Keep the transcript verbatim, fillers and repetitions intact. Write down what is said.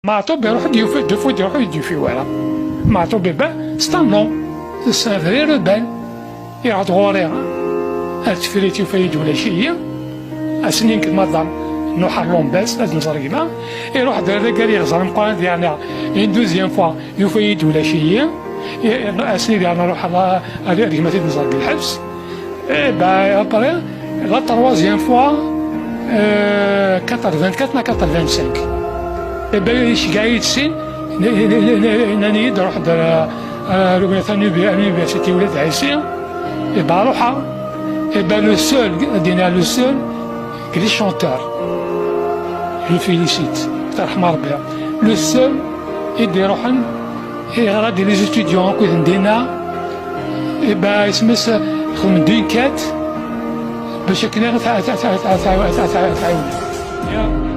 Maɛṭub iruḥ-d yufi, deux fois d-iruḥ ur d-yufi wara. Maɛṭub iban, c'est un nom, c'est un vrai rebelle. Iruḥ-d ɣur-i, ar tefrit yufa-yi-d ulac-iyi. Ass-nni nekk d madam nruḥ ar Lombez ad nẓer gma. Iruḥ-d ar dagi ar yeɣẓer ameqqran, yerna une deuxième fois yufa-yi-d ulac-iyi. Ass-nni yerna ruḥ ar, ar, ar gma-t-id nẓer deg lḥebs. Eh ben, après, la troisième fois, euh, quatre-vingt-quatre neɣ quatre-vingt-cinq. Eh ben, iceggeɛ-iyi-d sin, n-, n-, n-, n-, nnan-iyi-d ruḥ-d ar, ar, ar l'université Wlad Ɛisi. Eh ben, ruḥeɣ. Eh ben, le seul, ad iniɣ le seul, que les chanteurs, je le félicite, terḥem Rebbi. Le seul i d-iruḥen, yeɣra-d les étudiants akked n dinna, eh ben, isem-is, xedmen-d une quête, bac akken ad tɛiwnen.